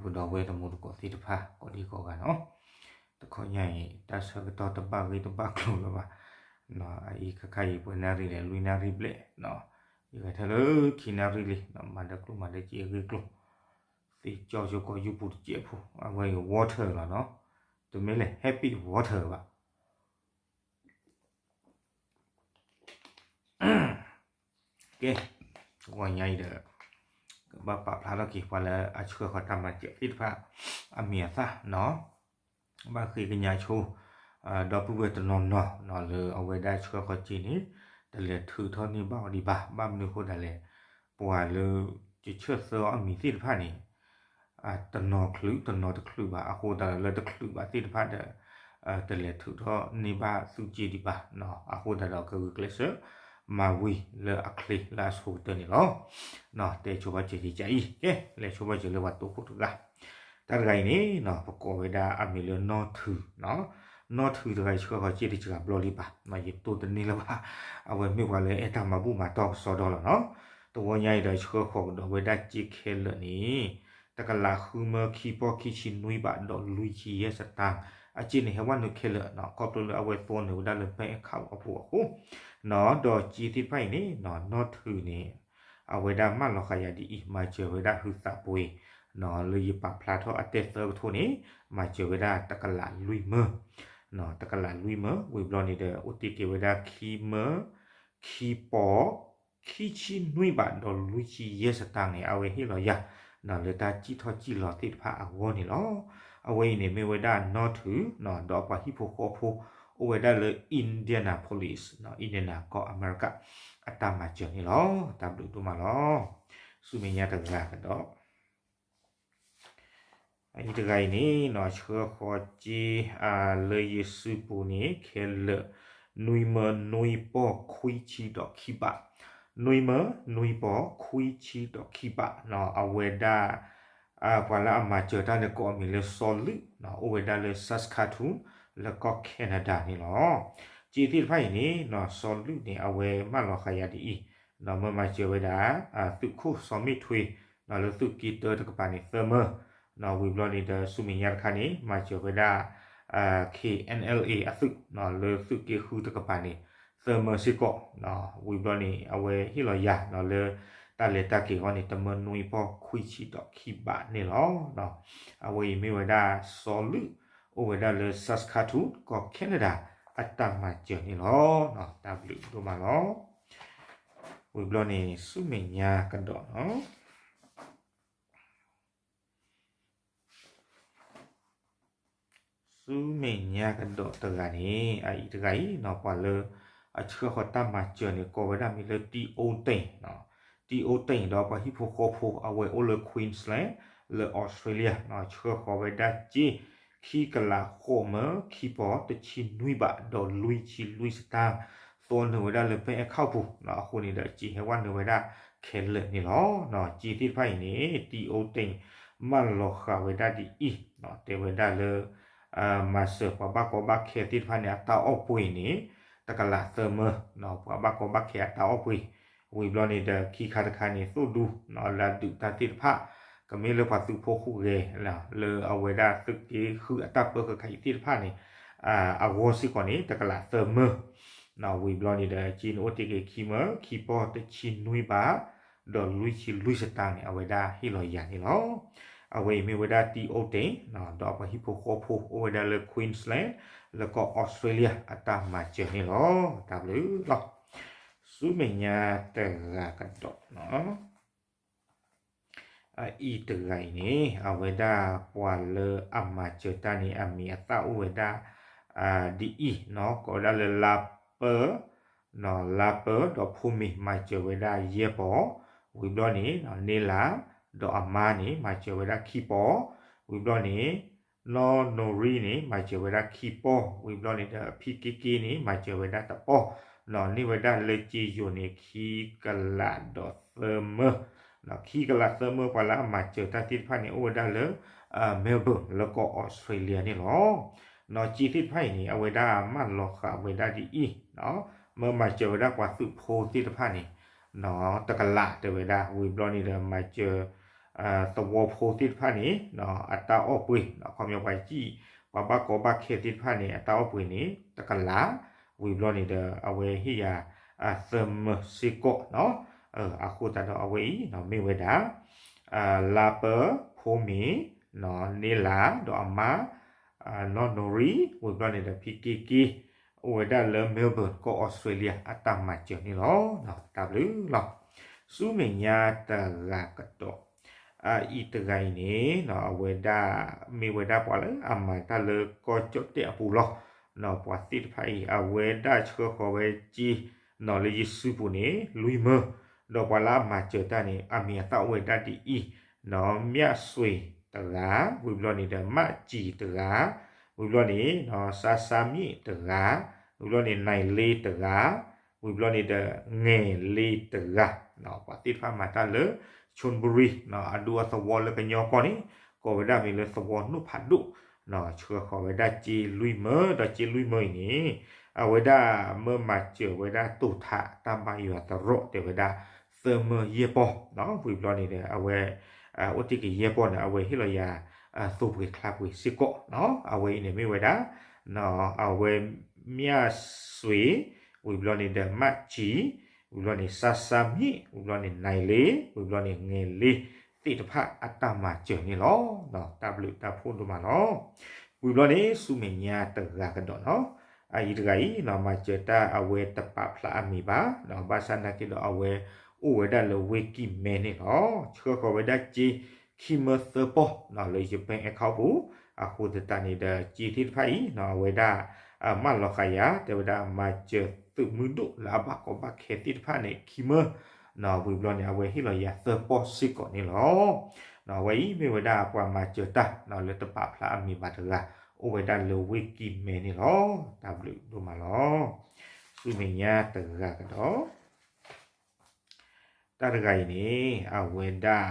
ပဒီပုၢ်ဝဲၢ်တံၤသကိးသ့ၣ်တဖၣ်ကိးဒံကိးဂၤနီၤ, တခီညါအံၤ တၢ်ဆၢကတီၢ်တဘၣ်ဂ့ၢ်တဘၣ်ကျိၤလၢၤဘၣ်, အအံၤခဲခါအံၤပှဲၤနၣ်ရံၣ်လဲၣ် လွံၢ်နၣ်ရံၣ်ဘျဲၣ်, ယဂဲၤထၢၣ်လၢခံနၣ်ရံၣ်လံ, မၤဒီးကျိၣ်မၤဒီးစ့အဂ့ၢ်ကျိၤ, သ့ၣ်ကၠီၣ်ဆိကီၢ်ယူပူၤတစဲးဖိ, အဝဲအံၤ water လီၤနီၤ, တမ့ၢ်လၢ happy water ဘၣ် ကဲ, တဂီၤညါအံၤဒီး ကဘၣ်ပာ်ဖျါထီၣ်က့ၤ ပှၤလၢအဆှၢဃီၤတၢ်မၤစၢၤသ့ၣ်တဖၣ် အမံၤအသၣ်နီၤ, ဘၣ်ဃ့ကညးဆိ ဒီပုၢ်ဝဲၢ်တနီၤနီၤနီၤ လၢအဝဲဒၣ်ဆှၢဃီၤစ့န့ၣ် တလဲၤထုးထီၣ်န့ၢ်ဘၣ်အီၤဒံးဘၣ်, ဘၣ်မနုၤအဃိဒၣ်လဲၣ်, ပှၤလၢ ယဆၢၣ်သၢအီၤအမံၤသ့ၣ်တဖၣ်န့ၣ် တနီၤချုးတနီၤတချုးဘၣ်, အဃိသတးဒီးလၢတချုးဘၣ်သ့ၣ်တဖၣ်ဒီး တလဲၤထုးထီၣ်န့ၢ်ဘၣ်သုးစ့ဒံးဘၣ်, အဃိသတးဒီးကဂုာ်ကျဲးစၢး မၤဝံၤလၢအချ့လၢအဆိကတၢၢ်န့ၣ်လီၤ. တဲဆိဘၣ်စၢၤက့ၤကါအံၤ, ကဲ, လဲၤဆိဘၣ်စၢၤလၢပှၤတိခိၣ်တဂၤ, တၢ်တဂၤအံၤန့ၣ် ပကိးဝဲဒၣ်အမံၤလၢနီၢ်ထုး, နီၢ်ထုးတဂၤအံၤဆှၢဃီၤစ့တစှၤဘျီလံဘၣ်, ယတိၢ်တန့ၢ်လၢၤဘၣ်, အဝဲမ့ၢ်ပှၤလၢအဲၣ်တၢ်မၤဘူၣ်မၤတီၢ်ကစီဒီလီၤနီၤ. တဂီၤညါအံၤဒီးဆှၢဃီၤကဒီးဝဲဒၣ်စ့ခဲလၢာ်န့ၣ် တကလးဃုမၢခံပီၢ်ခံဆံနွံဘးဒီးလွံၢ်ဆံယဲၢ်စတၢ်, အစ့န့ၣ်ဟဲဝဲနုာ်ခဲလၢာ်နီၤ, ခီဖျိလၢအဝဲသီနုာ်ဝဲဒၣ်လၢ bank account အပူၤအဃိနီၤ, ဒီးစ့သ့ၣ်တဖၣ်အံၤန့ၣ်နီၤ, နီၢ်ထုးန့ၣ် အဝဲဒၣ်မၢလီၤဃာ်ယၤဒ်အံၤ, မၤစၢၤဝဲဒၣ်ဟုသးပှ့ၤ လၢယပာ်ဖျါထီၣ်အတဲသၢကထိန့ၣ်, မၤစၢၤဝဲဒၣ်တကလးလွံၢ်မၢ, တကလးလွံၢ်မၢ, ဝံၤဘျီန့ၣ်ဒီး အိၣ်တ့ၢ်က့ၤဝဲဒၣ်ခံမၢ ခံပီၢ် ခံဆံနွံဘးဒီးလွံၢ်ဆံယဲၢ်စတၢ်န့ၣ် အဝဲဟ့ၣ်လီၤယၤ လၢတၢ်စံၣ်ထီၣ်စံၣ်လီၤသ့ၣ်တဖၣ်အဂီၢ်န့ၣ်လီၤ. အဝဲအံၤန့ၣ်မ့ၢ်ဝဲဒၣ်နီၢ်ထုး ဒီးပှၤဟံၣ်ဖိဃီဖိ အိၣ်ဝဲဒၣ်လၢ Indianapolis, Indiana ကီၢ်အမဲရကၤ အတၢ်မၤစၢၤန့ၣ်လီၤ. တၢ်ဘျုးဒိၣ်မးလီၤ. ဆူမဲာ်ညါတဂၤကဒီး အအံၤတဂၤအံၤန့ၣ်နီၤ, ဆှၢဃီၤစ့ လၢယစုပူၤန့ၣ် ခဲလၢာ် နွံမၢနွံပီၢ်ခွံဆံဒီးခံဘး, နွံမၢနွံပီၢ်ခွံဆံဒီးခံဘးနီၤ, အဝဲဒၣ် ပှၤလၢအမၤစၢၤတၢ်န့ၣ်ကိးအမံၤလၢစီၤလုး, အိၣ်ဝဲဒၣ်လၢ Saskatoon လၢကီၢ် Canada န့ၣ်လီၤ. စ့သ့ၣ်တဖၣ်အံၤန့ၣ်နီၤ, စီၤလုးန့ၣ် အဝဲမၢလီၤဃာ်ယၤဒ်အံၤ, မၢမၤစၢၤဝဲဒၣ် သုးခိၣ်စီၤမ့ၣ်ထွ့ လၢသုးက့တၢတကပၤန့ၣ် သၢမၢ, ဝံၤဘျီန့ၣ်ဒီးဆူမဲာ်ညါတခါန့ၣ် မၤစၢၤဝဲဒၣ် KNLA အသုး လၢသုးက့ဃုတကပၤန့ၣ် သၢမၢစ့ၢ်ကီး, ဝံၤဘျီန့ၣ် အဝဲဟ့ၣ်လီၤယၤလၢ တၢ်လဲၤတၢ်က့ၤအဂီၢ်န့ၣ် တမၢနွံပီၢ်ခွံဆံဒီးခံဘးန့ၣ်လီၤ. အဝဲအံၤမ့ၢ်ဝဲဒၣ်စီၤလုး အိၣ်ဝဲဒၣ်လၢ Saskatoon ကီၢ် Canada အတၢ်မၤစၢၤန့ၣ်လီၤ. တၢ်ဘျုးဒိၣ်မးလီၤ. ဝံၤဘျီန့ၣ် ဆူမဲာ်ညါကဒီးနီၤ ဆူမဲာ်ညါကဒီးတဂၤန့ၣ် အအံၤတဂၤအံၤနီၤ, ပှၤလၢအဆှၢဃီၤတၢ်မၤစၢၤန့ၣ် ကိးဝဲဒၣ်မံၤလၢ တံၢ်အိတ့ၢ်, တံၢ်အိတ့ၢ်ဒီးပှၤဟံၣ်ဖိဃီဖိ အဝဲအိၣ်လၢ Queensland လၢ Australia ဆှၢဃီၤဝဲဒၣ်စ့ ခံကလးဃိးမၢခံပီၢ်တဆံနွံဘးဒီးလွံၢ်ဆံလွံၢ်စတၢ် သီနုာ်ဝဲဒၣ်လၢ bank account ပူၤ, အဃိန့ၣ်ဒီးစ့ဟဲဝဲနုာ်ဝဲဒၣ်ခဲလၢာ်န့ၣ်လီၤ. စ့သ့ၣ်တဖၣ်အံၤန့ၣ် တံၢ်အိတ့ၢ် မၢလီၤဃာ်ဝဲဒၣ်ဒ်အံၤ, တဲဝဲဒၣ်လၢ မၤစၢၤပှၤဘၣ်ကီဘၣ်ခဲသ့ၣ်တဖၣ်န့ၣ် အတၢ်အီၣ်ပှ့ၤန့ၣ် တကလးသၢမၢ, ပှၤဘၣ်ကီဘၣ်ခဲအတၢ်အီၣ်ပှ့ၤ, ဝံၤဘျီန့ၣ်ဒီးခံခါတခါန့ၣ် သိၣ်ဒူ လၢအဒုးတၢ်သ့ၣ်တဖၣ် ကမ့ၢ်လၢပှၤသုးဖိဃုဂဲၤ လၢအဝဲဒၣ်သုးက့ဃုအတၢ်ပၢကခးအံၤသ့ၣ်တဖၣ်န့ၣ် အဂီၢ်စ့ၢ်ကီးန့ၣ် တကလးသၢမၢ, ဝံၤဘျီန့ၣ်ဒီး စ့န့ၣ်အိၣ်တ့ၢ်က့ၤခံမၢ ခံပီၢ်တဆံနွံဘး ဒီးလွံၢ်ဆံလွံၢ်စတၢ်န့ၣ် အဝဲဒၣ်ဟ့ၣ်လီၤယၤန့ၣ်လီၤ. အဝဲအံၤမ့ၢ်ဝဲဒၣ်တံၢ်အိတ့ၢ် ဒီးပှၤဟံၣ်ဖိဃီဖိ အိၣ်ဝဲဒၣ်လၢ Queensland လၢကီၢ် Australia အတၢ်မၤစၢၤန့ၣ်လီၤ. တၢ်ဘျုးလီၤ. ဆူမဲာ်ညါတဂၤကဒီးနီၤ အအံၤတဂၤအံၤန့ၣ် အဝဲဒၣ်ပှၤလၢအမၤစၢၤတၢ်န့ၣ် အမံၤအသၣ်အိၣ်ဝဲဒၣ် ဒ်အံၤနီၤ, ကိးဝဲဒၣ်လၢလါပၢၢ်, လါပၢၢ်ဒီးဖိမံၤမၤစၢၤဝဲဒၣ်ယဲၢ်ပီၢ်, ဝံၤဘျီန့ၣ် န့လၤ ဒီးအမါန့ၣ် မၤစၢၤဝဲဒၣ်ခံပီၢ်, ဝံၤဘျီန့ၣ် နီၢ်နိရံန့ၣ် မၤစၢၤဝဲဒၣ်ခံပီၢ်, ဝံၤဘျီန့ၣ်ဒီး ဖံက့က့န့ၣ် မၤစၢၤဝဲဒၣ်တပီၢ်, န့ၢ်ဝဲဒၣ်လၢစ့ယိၤန့ၣ် ခံကလးဒီးသၢမၢ, ခံကလးသၢမၢ ပှၤလၢအမၤစၢၤတၢ်သ့ၣ်တဖၣ်န့ၣ် အိၣ်ဝဲဒၣ်လၢ Melbourne လၢကီၢ် Australia န့ၣ်လီၤ. စ့သ့ၣ်တဖၣ်အံၤန့ၣ် အဝဲဒၣ်မၢလီၤဃာ်ဝဲဒၣ်ဒ်အံၤ, မၢမၤစၢၤဝဲဒၣ်ပှၤသုးဖိသ့ၣ်တဖၣ်န့ၣ် တကလးတဲဝဲဒၣ်, ဝံၤဘျီန့ၣ်ဒီးမၤစၢၤ သဝီဖိသ့ၣ်တဖၣ်န့ၣ် အတၢ်အီၣ်ပှ့ၤ ခီပညီပှၤစံၣ် ပှၤဘၣ်ကီဘၣ်ခဲသ့ၣ်တဖၣ်န့ၣ် အတၢ်အီၣ်ပှ့ၤန့ၣ် တကလး ဝံၤဘျီန့ၣ်ဒီး အဝဲဟ့ၣ်ယၤ သၢမၢစ့ၢ်ကီးနီၤ. အဃိသတးဒီးအဝဲအံၤ မ့ၢ်ဝဲဒၣ် လါပၢဖိမ့ၢ် န့ၢ်လါဒီးအမါ နီၢ်နီၢ်ရံ ဝံၤဘျီန့ၣ်ဒီး ဖံက့က့ အိၣ်ဝဲဒၣ်လၢ Melbourne ကီၢ် Australia အတၢ်မၤစၢၤန့ၣ်လီၤ. တၢ်ဘျုးလီၤ. ဆူမဲာ်ညါတဂၤကဒီး အအံၤတဂၤအံၤန့ၣ် အဝဲဒၣ် မ့ၢ်ဝဲဒၣ်ပှၤလၢအမၤတၢ်လၢကီၢ်ကၠီၣ်တဲၣ်အပူၤလီၤ. ပှၤသ့ၣ်တဖၣ်အံၤ အဝဲဒၣ်ဆှၢဃီၤဝဲစ့ နီၤ လၢယစုပူၤန့ၣ် လွံၢ်မၢ, ဒီးပှၤလၢအမၤစၢၤတၢ်န့ၣ် အမံၤအသၣ်အိၣ်ဝဲဒၣ်ဒ်အံၤ, နီၤ မၠၣ်စွ့ၤတဂၤ, ဝံၤဘျီန့ၣ်ဒီး မၣ်စံၤတဂၤ, ဝံၤဘျီန့ၣ် စါစါမံၣ်တဂၤ, ဝံၤဘျီန့ၣ် နၢ်လ့တဂၤ, ဝံၤဘျီန့ၣ်ဒီး ငဲၤလ့တဂၤ, ပှၤသ့ၣ်တဖၣ်မၤတၢ်လၢ Chonburi အဒူအသဝီလၢကညီကီၢ်န့ၣ် ကိးဝဲဒၣ်မ့ၢ်လၢသဝီနိၣ်ဖးဒိၣ်, ဆှၢဃီၤဝဲဒၣ်စ့လွံၢ်မၢ, ဒီးစ့လွံၢ်မၢအံၤန့ၣ် အဝဲဒၣ်မၢမၤစၢၤဝဲဒၣ်တိာ်ထးတၢ်ဘၣ်ယွၤသရိာ်တဲဝဲဒၣ် သၢမၢယဲၢ်ပီၢ်, ဝံၤဘျီန့ၣ်ဒီး အဝဲ အိၣ်တ့ၢ်က့ၤယဲၢ်ပီၢ်န့ၣ် အဝဲဟ့ၣ်လီၤယၤ သိပှ့ၤချါပှ့ၤစ့ၢ်ကီး, အဝဲအံၤန့ၣ်မ့ၢ်ဝဲဒၣ် အဝဲမၠၣ်စွ့ၤ, ဝံၤဘျီန့ၣ်ဒီး မၣ်စံၤ, ဝံၤဘျီန့ၣ် စါစါမံၣ်, ဝံၤဘျီန့ၣ် နၢ်လ့, ဝံၤဘျီန့ၣ် ငဲၤလ့သ့ၣ်တဖၣ်အတၢ်မၤစၢၤန့ၣ်လီၤ. တၢ်ဘျုးတၢ်ဖှိၣ်ဒိၣ်မးလီၤ. ဝံၤဘျီန့ၣ် ဆူမဲာ်ညါတဂၤကဒီးနီၤ, အအံၤတဂၤအံၤ မၤစၢၤတၢ်အဝဲ တပာ်ဖျါအမံၤဘၣ်, ဘၣ်ဆၣ်နာ်က့ဒီးအဝဲ အိၣ်ဝဲဒၣ်လၢဝ့ၢ်ကံၢ်မဲန့ၣ်လီၤ. ဆှၢဃီၤဝဲဒၣ်စ့ ခံမၢသၢပီၢ် လၢယ bank account ပူၤ, အဃိသတးန့ၣ်ဒီး စ့သ့ၣ်တဖၣ်အံၤ အဝဲဒၣ် မၢလီၤဃာ်ယၤ တဲဝဲဒၣ်မၤစၢၤသုးမုၢ်ဒိၣ်လၢအဘၣ်ကီဘၣ်ခဲသ့ၣ်တဖၣ်န့ၣ် ခံမၢ, ဝံၤဘျီန့ၣ် အဝဲဟ့ၣ်လီၤယၤသၢပီၢ်စ့ၢ်ကီးန့ၣ်လီၤ. အဝဲအံၤမ့ၢ်ဝဲဒၣ်ပှၤမၤစၢၤတၢ် လၢတပာ်ဖျါအမံၤဘၣ်တဂၤ အိၣ်ဝဲဒၣ်လၢဝ့ၢ်ကံၢ်မဲန့ၣ်လီၤ. တၢ်ဘျုးဒိၣ်မးလီၤ. ဆူမဲာ်ညါတဂၤကဒီး တၢ်တဂၤအံၤန့ၣ် အဝဲဒၣ်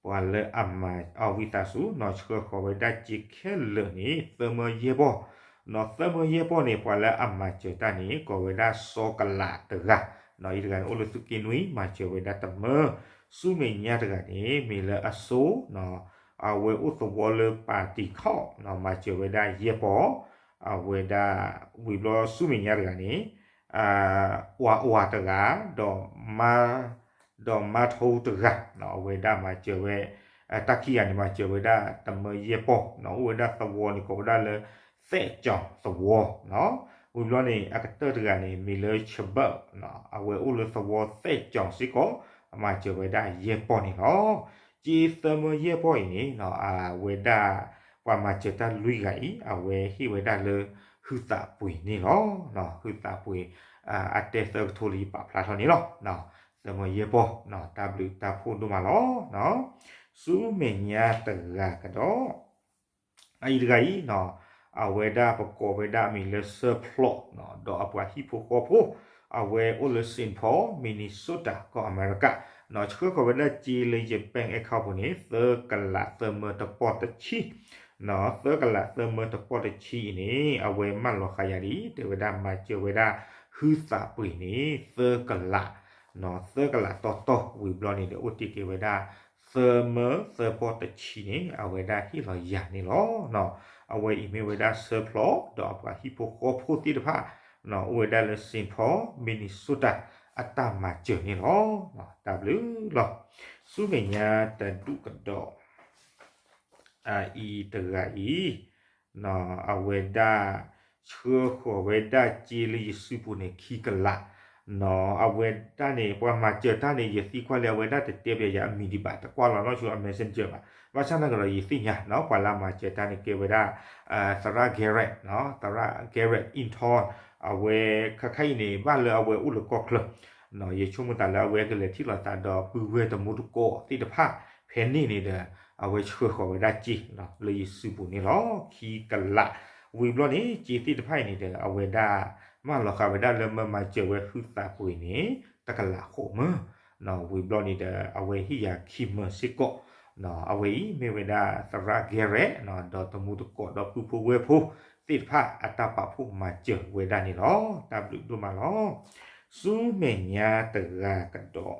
ပှၤလၢအမၤအီၤဝံသးစူၤ နီၢ်ဆှၢဃီၤဝဲဒၣ်စ့ခဲလၢာ်န့ၣ် သၢမၢယဲၢ်ပီၢ်, နီၢ်သၢမၢယဲၢ်ပီၢ်န့ၣ် ပှၤလၢအမၤစၢၤတၢ်န့ၣ် ကိးဝဲဒၣ်စီၤကလးတဂၤ, နီၢ်အံၤတဂၤန့ၣ် အိၣ်လၢသုးက့နွံ မၤစၢၤဝဲဒၣ်တမၢ, ဆူမဲာ်ညါတဂၤန့ၣ် မ့ၢ်လၢအစိ, အဝဲအိၣ်သဝီလၢပာ်တံၤခီၣ် နီၢ်မၤစၢၤဝဲဒၣ်ယဲၢ်ပီၢ်, အဝဲဒၣ် ဝံၤဘျီဆူမဲာ်ညါတဂၤန့ၣ် အဝၤအဝၤတဂၤ ဒီးမါ ဒီးမါထိတဂၤ, အဝဲဒၣ်မၤစၢၤဝဲ တၢ်ခံဂၤန့ၣ် မၤစၢၤဝဲဒၣ်တမၢယဲၢ်ပီၢ်, အိၣ်ဝဲဒၣ်သဝီန့ၣ် ကိးဝဲဒၣ်လၢ သဲၣ်ကၠီၤသဝီ, ဝံၤဘျီန့ၣ် အကတၢၢ်တဂၤန့ၣ် မ့ၢ်လၢ Chabad, အဝဲအိၣ်လၢသဝီသဲၣ်ကၠီၤစ့ၢ်ကီး, မၤစၢၤဝဲဒၣ်ယဲၢ်ပီၢ်န့ၣ်လီၤ. စ့သၢမၢယဲၢ်ပီၢ်အံၤန့ၣ် အဝဲဒၣ် ပှၤမၤစၢၤတၢ်လွံၢ်ဂၤအံၤ အဝဲဟ့ၣ်ဝဲဒၣ်လၢ ဟုသးပှ့ၤန့ၣ်လီၤ. ဟုသးပှ့ၤ အတဲသၢကထိလၢယပာ်ဖျါထီၣ်န့ၣ်လီၤ. သၢမၢယဲၢ်ပီၢ် တၢ်ဘျုးတၢ်ဖှိၣ်ဒိၣ်မးလီၤ. ဆူမဲာ်ညါတဂၤကဒီး အအံၤတဂၤအံၤ အဝဲဒၣ်ပကိးဝဲဒၣ်အမံၤလၢ စၢဖျိး ဒီးအပှၤဟံၣ်ဖိဃီဖိ, အဝဲအိၣ်လၢ Saint Paul, Minnesota ကီၢ်အမဲရကၤ, ဆှၢဃီၤဝဲဒၣ်စ့လၢယ bank account ပူၤန့ၣ် သၢကလးသၢမၢတပီၢ်တဆံ, သၢကလးသၢမၢတပီၢ်တဆံအံၤန့ၣ် အဝဲမၢလီၤဃာ်ယၤဒ် တဲဝဲဒၣ်မၤစၢၤဝဲဒၣ် ဟုသးပှ့ၤန့ၣ် သၢကလး, သၢကလးတီတီ ဝံၤဘျီန့ၣ်ဒီး အိၣ်တ့ၢ်က့ၤဝဲဒၣ် သၢမၢသၢပီၢ်တဆံန့ၣ် အဝဲဒၣ်ဟ့ၣ်လီၤယၤန့ၣ်လီၤ. အဝဲအံၤမ့ၢ်ဝဲဒၣ် စၢဖျိး ဒီးအပှၤဟံၣ်ဖိဃီဖိသ့ၣ်တဖၣ် အိၣ်ဝဲဒၣ်လၢ Saint Paul, Minnesota အတၢ်မၤစၢၤန့ၣ်လီၤ. တၢ်ဘျုးလီၤ. ဆူမဲာ်ညါတဒူၣ်ကဒီး အအံၤတဂၤအံၤ အဝဲဒၣ် ဆှၢဃီၤဝဲဒၣ်စ့လၢယစုပူၤန့ၣ် ခံကလး, အဝဲဒၣ်န့ၣ် ပှၤမၤစၢၤတၢ်န့ၣ် ယသံကွၢ်လၢအဝဲဒၣ်တတဲပျးယၤအမံၤဒံးဘၣ် တကွၢ်လီၤနီၢ်ဆိအ messenger ဘၣ်, ဘၣ်ဆၣ်နာ်ကဒီးယသ့ၣ်ညါ ပှၤလၢမၤစၢၤတၢ်န့ၣ် ကဲဝဲဒၣ် သရၣ် Garrett, သရၣ် Garrett Eaton, အဝဲခါခါအံၤန့ၣ် ဘၣ်လၢအဝဲအိၣ်လၢကီၢ်ချၢ ယဆိကမိၣ်သးလၢအဝဲကလဲၤထံၣ်လိာ်သးဒီးပုၢ်ဝဲၢ်တမူတကိးသ့ၣ်တဖၣ် ဖဲန့ၣ်န့ၣ်ဒီး အဝဲဆှၢဃီၤဝဲဒၣ်စ့ လၢယစုပူၤန့ၣ်လီၤ. ခံကလး, ဝံၤဘျီန့ၣ် စ့သ့ၣ်တဖၣ်အံၤန့ၣ်ဒီး အဝဲဒၣ် မၢလီၤဃာ်ဝဲဒၣ်လၢမၢမၤစၢၤဝဲဟုသးပှ့ၤန့ၣ် တကလးဃိးမၢ, ဝံၤဘျီန့ၣ်ဒီး အဝဲဟ့ၣ်ယၤခံမၢစ့ၢ်ကီး, အဝဲအံၤမ့ၢ်ဝဲဒၣ်သရၣ် Garrett ဒီးတမူတကိးဒီးပုၢ်ဖိဝဲၢ်ဖိသ့ၣ်တဖၣ်အတၢ်ပာ်ဖှိၣ်မၤစၢၤဝဲဒၣ်န့ၣ်လီၤ. တၢ်ဘျုးဒိၣ်မးလီၤ. ဆူမဲာ်ညါတဂၤကဒီး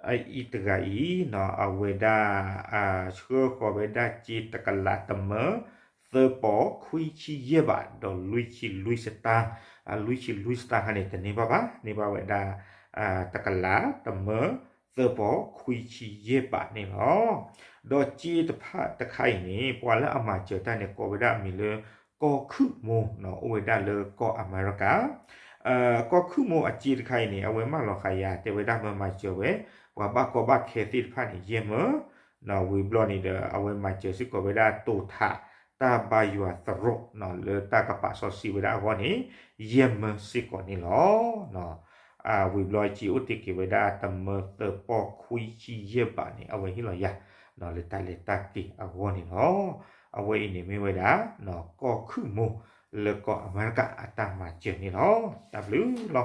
အအံၤတဂၤအံၤ အဝဲဒၣ် ဆှၢဃီၤဝဲဒၣ်စ့တကလးတမၢ သၢပီၢ်ခွံဆံယဲၢ်ဘး ဒီးလွံၢ်ဆံလွံၢ်စတၢ်, လွံၢ်ဆံလွံၢ်စတၢ်ခါန့ၣ် တန့ၢ်ဘၣ်ဘၣ်, န့ၢ်ဘၣ်ဝဲဒၣ် တကလးတမၢ သၢပီၢ်ခွံဆံယဲၢ်ဘးန့ၣ်လီၤ. ဒီးစ့တဖၣ်တခါအံၤန့ၣ် ပှၤလၢအမၤစၢၤတၢ်န့ၣ် ကိးဝဲဒၣ်အမံၤလၢ ကီၢ်ခုၣ်မိၢ် အိၣ်ဝဲဒၣ်လၢကီၢ်အမဲရကၤ ကီၢ်ခုၣ်မိၢ်အစ့တခါအံၤန့ၣ် အဝဲမၢလီၤဃာ်ယၤ တဲဝဲဒၣ်မၢမၤစၢၤဝဲ ပှၤဘၣ်ကီဘၣ်ခဲသ့ၣ်တဖၣ်န့ၣ် ယဲၢ်မၢ, ဝံၤဘျီန့ၣ်ဒီး အဝဲမၤစၢၤစ့ၢ်ကီးဝဲဒၣ်တိာ်ထး တၢ်ဘါယွၤသရိာ် လၢတၢ်ကပာ်စီဆှံဝဲဒၣ်အဂီၢ်န့ၣ် ယဲၢ်မၢစ့ၢ်ကီးန့ၣ်လီၤ. ဝံၤဘျီစ့အိၣ်တ့ၢ်က့ၤဝဲဒၣ်တမၢသၢပီၢ်ခွံဆံယဲၢ်ဘးန့ၣ် အဝဲဟ့ၣ်လီၤယၤ လၢတၢ်လဲၤတၢ်က့ၤအဂီၢ်န့ၣ်လီၤ. အဝဲအံၤန့ၣ်မ့ၢ်ဝဲဒၣ် ကီၢ်ခုၣ်မိၢ်လၢကီၢ်အမဲရကၤအတၢ်မၤစၢၤန့ၣ်လီၤ. တၢ်ဘျုးလီၤ.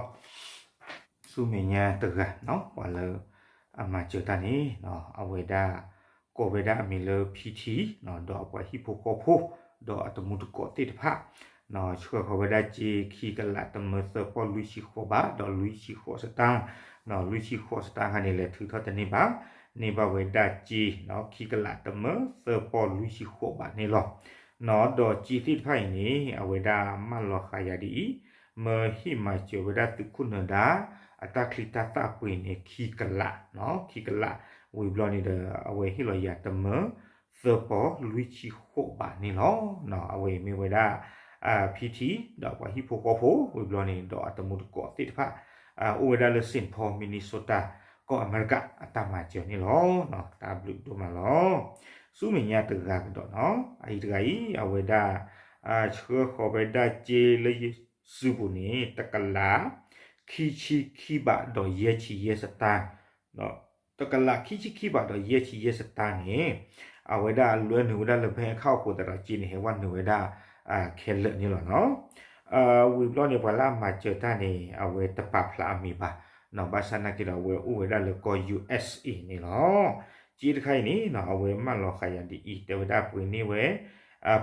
ဆူမဲာ်ညါတဂၤ ပှၤလၢအမၤစၢၤတၢ်န့ၣ် အဝဲဒၣ် ကိးဝဲဒၣ်အမံၤလၢ ဖံထံ ဒီးအပှၤဟံၣ်ဖိဃီဖိ ဒီးအတမူတကိးသ့ၣ်တဖၣ် ဆှၢဃီၤဝဲဒၣ်စ့ခံကလးတမၢသၢပီၢ်လွံၢ်ဆံဃိးဘး ဒီးလွံၢ်ဆံဃိးစတၢ်, လွံၢ်ဆံဃိးစတၢ်ခါန့ၣ် လဲၤထုးထီၣ်တန့ၢ်ဘၣ်, န့ၢ်ဘၣ်ဝဲဒၣ်စ့ ခံကလးတမၢသၢပီၢ်လွံၢ်ဆံဃိးဘးန့ၣ်လီၤ. ဒီးစ့သ့ၣ်တဖၣ်အံၤန့ၣ် အဝဲဒၣ်မၢလီၤဃာ်ယၤဒ်အံၤ, မၢဟ့ၣ်မၤစၢၤဝဲဒၣ်သုးခိၣ်နၢၤဒါ အတၢ်ချံတၢ်သၣ်ပှ့ၤန့ၣ် ခံကလး, ခံကလး, ဝံၤဘျီန့ၣ်ဒီး အဝဲဟ့ၣ်လီၤယၤတမၢ သၢပီၢ်လွံၢ်ဆံဃိးဘးန့ၣ်လီၤ. အဝဲအံၤမ့ၢ်ဝဲဒၣ် ဖံထံ ဒီးပှၤဟံၣ်ဖိဃီဖိ ဝံၤဘျီန့ၣ်ဒီးအတမူတကိးသ့ၣ်တဖၣ် အိၣ်ဝဲဒၣ်လၢ Saint Paul Minnesota ကီၢ်အမဲရကၤအတၢ်မၤစၢၤန့ၣ်လီၤ. တၢ်ဘျုးဒိၣ်မးလီၤ. ဆူမဲာ်ညါတဂၤကဒီးနီၤ အအံၤတဂၤအံၤ အဝဲဒၣ် ဆှၢဃီၤဝဲဒၣ်စ့လၢယစုပူၤန့ၣ် တကလး ခံဆံခံဘးဒီးယဲၢ်ဆံယဲၢ်စတၢ်, တကလးခံဆံခံဘးဒီးယဲၢ်ဆံယဲၢ်စတၢ်န့ၣ် အဝဲဒၣ်လွဲနုာ်ဝဲဒၣ်လၢ bank account အဃိသတးဒီးစ့န့ၣ် ဟဲဝဲနုာ်ဝဲဒၣ် ခဲလၢာ်န့ၣ်လီၤနီၤ. ဝံၤဘျီန့ၣ် ပှၤလၢအမၤစၢၤတၢ်န့ၣ် အဝဲတပာ်ဖျါအမံၤဘၣ်, ဘၣ်ဆၣ်နာ်က့ဒီး အဝဲအိၣ်ဝဲဒၣ်လၢကီၢ် ယူၣ်အ့ၣ်အ့ န့ၣ်လီၤ. စ့တခါအံၤန့ၣ် အဝဲမၢလီၤဃာ်ယၤဒ်အံၤ တဲဝဲဒၣ်ပှ့ၤန့ၢ်ဝဲ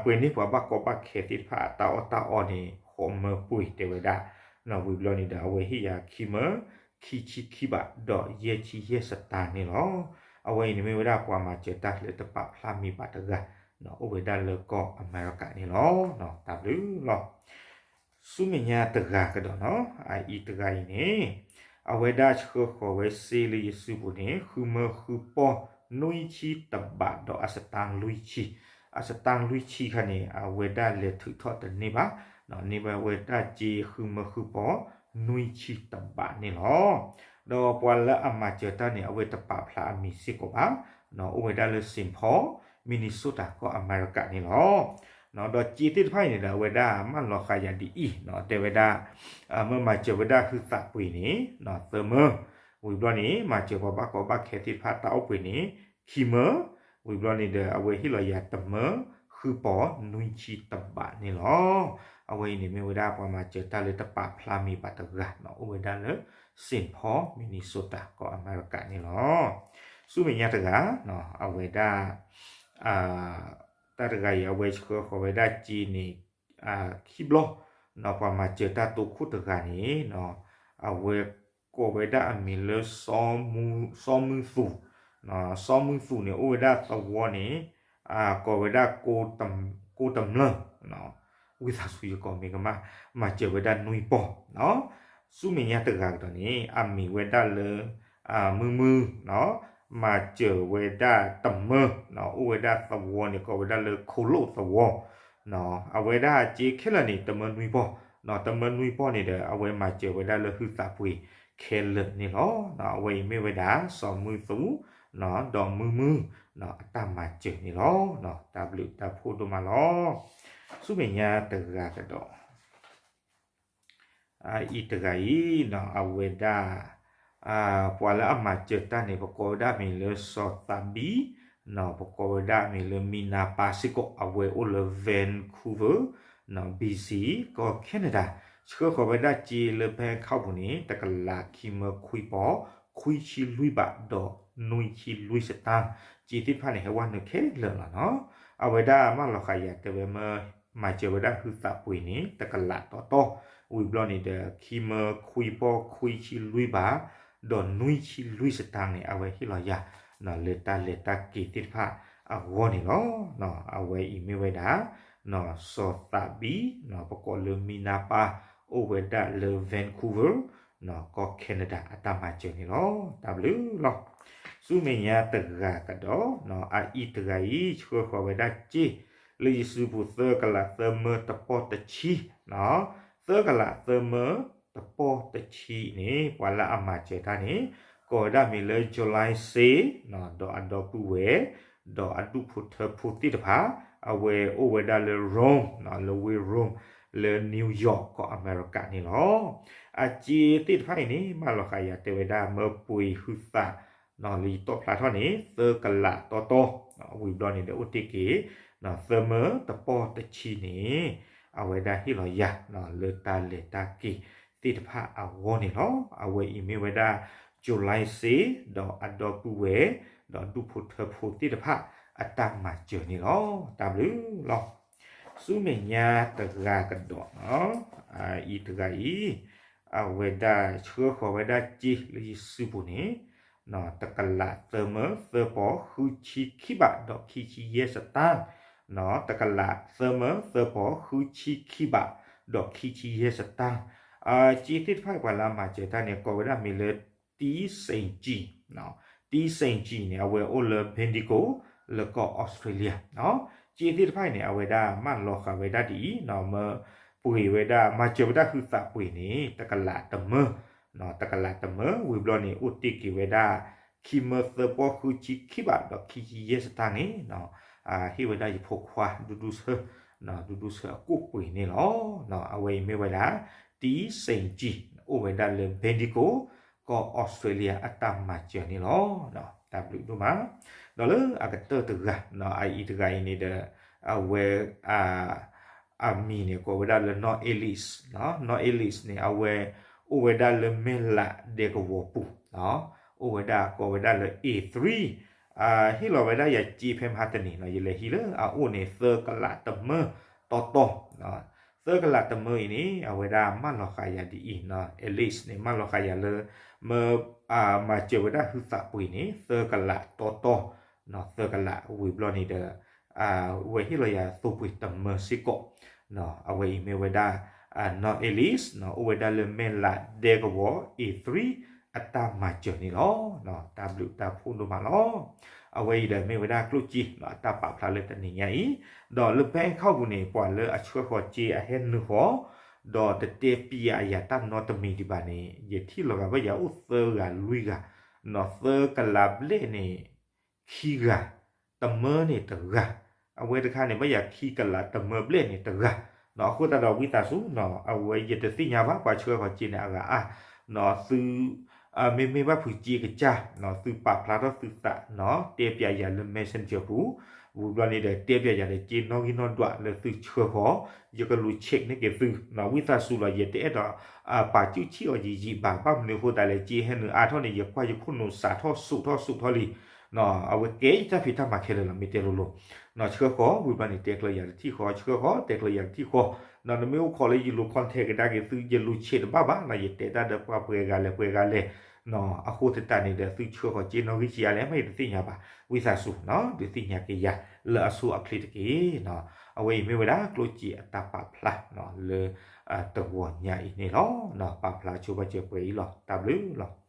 ပှ့ၤန့ၢ်ပှၤဘၣ်ကီဘၣ်ခဲသ့ၣ်တဖၣ်အတၢ်အီၣ်တၢ်အီန့ၣ် ဃိးမၢပှ့ၤတဲဝဲဒၣ်, ဝံၤဘျီန့ၣ်ဒီး အဝဲဟ့ၣ်ယၤခံမၢ ခံဆံခံဘးဒီးယဲၢ်ဆံယဲၢ်စတၢ်န့ၣ်လီၤ. အဝဲအံၤန့ၣ်မ့ၢ်ဝဲဒၣ်ပှၤမၤစၢၤတၢ်လၢတပာ်ဖျါမံၤဘၣ်တဂၤ အိၣ်ဝဲဒၣ်လၢကီၢ်အမဲရကၤန့ၣ်လီၤ. တၢ်ဘျုးလီၤ. ဆူမဲာ်ညါတဂၤကဒီးနီၤ အအံၤတဂၤအံၤန့ၣ် အဝဲဒၣ်ဆှၢဃီၤဝဲစ့လၢယစုပူၤန့ၣ် ဃုမၢဃုပီၢ်နွံဆံတဘးဒီးအစတၢ်လွံၢ်ဆံ, အစတၢ်လွံၢ်ဆံခါန့ၣ် အဝဲဒၣ်လဲၤထုးထီၣ်တန့ၢ်ဘၣ်, န့ၢ်ဘၣ်ဝဲဒၣ်စ့ဃုမၢဃုပီၢ်နွံဆံတဘးန့ၣ်လီၤ. ဒီးပှၤလၢအမၤစၢၤတၢ်န့ၣ် အဝဲတပာ်ဖျါအမံၤစ့ၢ်ကီးဘၣ်, အိၣ်ဝဲဒၣ်လၢ Saint Paul Minnesota ကီၢ်အမဲရကၤန့ၣ်လီၤ. ဒီးစ့သ့ၣ်တဖၣ်အံၤန့ၣ်ဒီး အဝဲဒၣ်မၢလီၤဃာ်ယၤဒ်အံၤ တဲဝဲဒၣ် မၢမၤစၢၤဝဲဒၣ်ဟုသးပှ့ၤန့ၣ် သၢမၢ, ဝံၤဘျီန့ၣ် မၤစၢၤပှၤဘၣ်ကီဘၣ်ခဲသ့ၣ်တဖၣ်တၢ်အီၣ်ပှ့ၤန့ၣ် ခံမၢ, ဝံၤဘျီန့ၣ်ဒီး အဝဲဟ့ၣ်လီၤယၤတမၢ ဃုပီၢ်နွံဆံတဘးန့ၣ်လီၤ. အဝဲအံၤန့ၣ်မ့ၢ်ဝဲဒၣ်ပှၤမၤစၢၤတၢ်လၢတပာ်ဖျါမံၤဘၣ်တဂၤ အိၣ်ဝဲဒၣ်လၢ Saint Paul Minnesota ကီၢ်အမဲရကၤန့ၣ်လီၤ. ဆူမဲာ်ညါတဂၤ အဝဲဒၣ် တၢ်တဂၤအံၤ အဝဲဆှၢဃီၤဝဲဒၣ်စ့န့ၣ် ခံဘျီ, ပှၤမၤစၢၤတၢ်တိခိၣ်တဂၤန့ၣ် အဝဲကိးဝဲဒၣ်အမံၤလၢ စီၤမုၢ်သူး, စီၤမုၢ်သူးန့ၣ် အိၣ်ဝဲဒၣ်သဝီန့ၣ် ကိးဝဲဒၣ် ကိးတမျၢၢ်, ဝံသးစူၤယကိးမ့ၢ်ကမၣ်, မၤစၢၤဝဲဒၣ်နွံပီၢ်, ဆူမဲာ်ညါတဂၤကဒီးန့ၣ် အမံၤဝဲဒၣ်လၢ မုၢ်မုၢ်, မၤစၢၤဝဲဒၣ်တမၢ, အိၣ်ဝဲဒၣ်သဝီန့ၣ် ကိးဝဲဒၣ်လၢခိၣ်လိၣ်သဝီ, အဝဲဒၣ်စ့ခဲလၢာ်န့ၣ် တမၢနွံပီၢ်, တမၢနွံပီၢ်န့ၣ်ဒီး အဝဲမၤစၢၤဝဲဒၣ်လၢဟုသးပှ့ၤခဲလၢာ်န့ၣ်လီၤ. အဝဲအံၤမ့ၢ်ဝဲဒၣ် စီၤမုၢ်သူး ဒီးမုၢ်မုၢ် အတၢ်မၤစၢၤန့ၣ်လီၤ. တၢ်ဘျုးတၢ်ဖှိၣ်ဒိၣ်မးလီၤ. ဆူမဲာ်ညါတဂၤကဒီး အအံၤတဂၤအံၤ အဝဲဒၣ် ပှၤလၢအမၤစၢၤတၢ်န့ၣ် ပကိးဝဲဒၣ်အမံၤလၢစီၤသးဘံ, ပကိးဝဲဒၣ်အမံၤလၢမံနါပၢ်စ့ၢ်ကီး အဝဲအိၣ်လၢ Vancouver, B C ကီၢ် Canada, ဆှၢဃီၤဝဲဒၣ်စ့လၢ bank account ပူၤန့ၣ် တကလးခံမၢခွံပီၢ် ခွံဆံလွံၢ်ဘးဒီးနွံဆံလွံၢ်စတၢ်, စ့သ့ၣ်တဖၣ်န့ၣ် ဟဲဝဲနုာ်ခဲလၢာ်လီၤနီၤ. အဝဲဒၣ်မၢလီၤဃာ်ယၤတဲဝဲမၢ မၤစၢၤဝဲဒၣ်ဟုသးပှ့ၤန့ၣ် တကလးတီတီ, ဝံၤဘျီန့ၣ်ဒီး ခံမၢခွံပီၢ်ခွံဆံလွံၢ်ဘး ဒီးနွံဆံလွံၢ်စတၢၣ်န့ၣ် အဝဲဟ့ၣ်လီၤယၤ လၢတၢ်လဲၤတၢ်က့ၤသ့ၣ်တဖၣ်အဂီၢ်န့ၣ်လီၤ. အဝဲအံၤမ့ၢ်ဝဲဒၣ် စီၤသးဘံ ပကိးလၢမံနါပၢ် အိၣ်ဝဲဒၣ်လၢ Vancouver ကီၢ် Canada အတၢ်မၤစၢၤန့ၣ်လီၤ. တၢ်ဘျုးလီၤ. ဆူမဲာ်ညါတဂၤကဒီး အအံၤတဂၤအံၤ ဆှၢဃီၤဝဲဒၣ်စ့ လၢယစုပူၤ သၢကလးသၢမၢတပီၢ်တဆံ, သၢကလးသၢမၢတပီၢ်တဆံန့ၣ် ပှၤလၢအမၤစၢၤတၢ်န့ၣ် ကိးဝဲဒၣ်မ့ၢ်လၢ July စ့ ဒီးအဒီပုၢ်ဝဲၢ် ဒီးအဒူၣ်ဖိထၢဖိသ့ၣ်တဖၣ် အဝဲအိၣ်ဝဲဒၣ်လၢ Rome လၢဝ့ၢ် Rome လၢ New York ကီၢ်အမဲရကၤန့ၣ်လီၤ. အစ့သ့ၣ်တဖၣ်အံၤန့ၣ် မၢလီၤဃာ်ယၤတဲဝဲဒၣ် မၢပှ့ၤဟုသး လၢယတီၣ်ဖျါထီၣ်န့ၣ် သၢကလးတီတီ, ဝံၤဘျီန့ၣ်ဒီးအိၣ်တ့ၢ်က့ၤ သၢမၢတပီၢ်တဆံန့ၣ် အဝဲဒၣ်ဟ့ၣ်လီၤယၤ လၢတၢ်လဲၤတၢ်က့ၤသ့ၣ်တဖၣ်အဂီၢ်န့ၣ်လီၤ. အဝဲအံၤမ့ၢ်ဝဲဒၣ် July စ့ ဒီးအဒီပုၢ်ဝဲၢ် ဒီးဒူၣ်ဖိထၢဖိသ့ၣ်တဖၣ်အတၢ်မၤစၢၤန့ၣ်လီၤ. တၢ်ဘျုးလီၤ. ဆူမဲာ်ညါတဂၤကဒီး အအံၤတဂၤအံၤ အဝဲဒၣ်ဆှၢဃီၤဝဲဒၣ်စ့လၢယစုပူၤန့ၣ် တကလးသၢမၢသၢပီၢ် ဃုဆံခံဘးဒီးခံဆံယဲၢ်စတၢၣ်, တကလးသၢမၢသၢပီၢ် ဃုဆံခံဘးဒီးခံဆံယဲၢ်စတၢၣ်. စ့သ့ၣ်တဖၣ်ပှၤလၢအမၤစၢၤတၢ်န့ၣ် ကိးဝဲဒၣ်မ့ၢ်လၢ T Saint G, T Saint G န့ၣ် အဝဲအိၣ်လၢ Bendigo လၢကီၢ်အီစထြ့လယါ. စ့သ့ၣ်တဖၣ်အံၤန့ၣ် အဝဲဒၣ်မၢလီၤဃာ်ဝဲဒၣ်ဒ်အံၤ မၢပှ့ၤဝဲဒၣ် မၤစၢၤဝဲဒၣ်ဟုသးပှ့ၤန့ၣ် တကလးတမၢ, တကလးတမၢ ဝံၤဘျီန့ၣ် အိၣ်တ့ၢ်က့ၤဝဲဒၣ် ခံမၢသၢပီၢ် ဃုဆံခံဘးဒီးခံဆံယဲၢ်စတၢၣ်န့ၣ် ဟ့ၣ်ဝဲဒၣ်ယဖိခွါ ဒူဒူဆၢ ဒူဒူဆၢအကိၣ်ပှ့ၤန့ၣ်လီၤ. အဝဲအံၤမ့ၢ်ဝဲဒၣ် T Saint G အိၣ်ဝဲဒၣ်လၢ Bendigo ကီၢ်အီစထြ့လယါအတၢ်မၤစၢၤန့ၣ်လီၤ. တၢ်ဘျုးဒိၣ်မး. ဒီးလၢအကတၢၢ်တဂၤ အအံၤတဂၤအံၤန့ၣ်ဒီး အဝဲ အမံၤန့ၣ် ကိးဝဲဒၣ်လၢ နီၢ် Alice, နီၢ် Alice န့ၣ် အဝဲအိၣ်ဝဲဒၣ်လၢမဲၢ်လးဒဲကဝီၤပူၤ, အိၣ်ဝဲဒၣ်ကိးဝဲဒၣ်လၢ A three, ဟ့ၣ်လီၤဝဲဒၣ်ယၤစ့ဖဲမဟါတနံၤနီၤ ယလဲၤဟံးလၢအအိၣ်န့ၣ် သၢကလးတမၢတီတီ, သၢကလးတမၢအံၤန့ၣ် အဝဲဒၣ်မၢလီၤဃာ်ယၤဒ်အံၤနီၤ Alice န့ၣ် မၢလီၤဃာ်ယၤလၢ မၢ မၤစၢၤဝဲဒၣ်ဟုသးပှ့ၤန့ၣ် သၢကလးတီတီ, သၢကလးဝံၤဘျီန့ၣ်ဒီး အဝဲဟ့ၣ်လီၤယၤသိပှ့ၤတမၢစ့ၢ်ကီး, အဝဲအံၤမ့ၢ်ဝဲဒၣ် နီၢ် Alice အိၣ်ဝဲဒၣ်လၢမဲၢ်လးဒဲကဝီၤ A three အတၢ်မၤစၢၤန့ၣ်လီၤ. တၢ်ဘျုးတၢ်ဖှိၣ်ဒိၣ်မးလီၤ. အဝဲအံၤဒီးမ့ၢ်ဝဲဒၣ်ကျိၣ်စ့အတၢ်ပာ်ဖျါလၢတနံၤညါအံၤ, ဒီးလၢ bank account ပူၤန့ၣ် ပှၤလၢအဆှၢဃီၤစ့အဟဲနုာ်ဃီၤ, ဒီးတတဲပျးယၤတၢ်နီတမံၤဒံးဘၣ်န့ၣ် ယထံၣ်လီၤဂာ်ဘၣ်ယၤအိၣ်သၢဂၤလွံၢ်ဂၤ, သၢကလးဘျဲၣ်န့ၣ် ခံဂၤ, တမၢန့ၣ်တဂၤ, အဝဲတခါန့ၣ် ဘၣ်ယၤခံကလးတမၢဘျဲၣ်န့ၣ်တဂၤ, အဃိသတးဒီးဝံသးစူၤနီၤ အဝဲယတသ့ၣ်ညါဘၣ် ပှၤဆှၢဃီၤစ့န့ၣ်အဂၤအါ, သု မ့မ့ၢ်ဘၣ်ဖုးစ့ကစၢ်, သုပာ်ဖျါထီၣ်သုသးနီၤ တဲပျးယၤလၢ Messenger ပူၤ, ဝံၤဘျီန့ၣ်ဒီး တဲပျးယၤဒီးစ့နီၣ်ဂံၢ်နီၣ်ဒွးလၢသုဆှၢဃီၤ, ယကလူၤ check န့ၢ်က့ၤသု, ဝံသးစူၤလီၤ ယတအဲၣ်ဒိး ပာ်စုၣ်ဆံၣ်အီၤယံာ်ယံာ်ဘၣ်, ဘၣ်မနုၤအဃိသတးလဲၣ် စ့ဟဲနုာ်အါထီၣ်န့ၣ် ယကွၢ်ယခိၣ်နူာ်စးထီၣ်စိာ်ထီၣ်စိာ်ထီၣ်လံ, အဝဲကဲယတၢ်ဖံးတၢ်မၤခဲလၢာ်လီၤ မ့ၢ်တဲလိၤလိၤ, ဆှၢဃီၤ ဝံၤဘျီန့ၣ် တဲကျၢၤယၤတထံၣ်ဃီ, ဆှၢဃီၤ တဲကျၢၤယၤတထံၣ်ဃီ, နမ့ၢ်အိၣ်ခိးလၢယလူၤ contact ကဒါက့ၤသု ယလူၤ check တဘၣ်ဘၣ်နီၤ ယတဲတၢ်ဒီးပှၤပှဲၤဂၤလဲၣ်ပှဲၤဂၤလဲၣ်, အဃိသတးန့ၣ်ဒီး သုဆှၢဃီၤစ့နီၣ်ဂံၢ်ဆံးအါလဲၣ် မ့ၢ်ယတသ့ၣ်ညါဘၣ်, ဝံသးစူၤနီၤ ဒုးသ့ၣ်ညါက့ၤယၤ လၢအဆိအချ့တက့ၢ်နီၤ, အဝဲအံၤမ့ၢ်ဝဲဒၣ်ကျိၣ်စ့အတၢ်ပာ်ဖျါနီၤ လၢ တဂီၤညါအံၤန့ၣ်လီၤ, ပာ်ဖျါဆိဘၣ်စၢၤပှဲၤအံၤလီၤ, တၢ်ဘျုးလီၤ.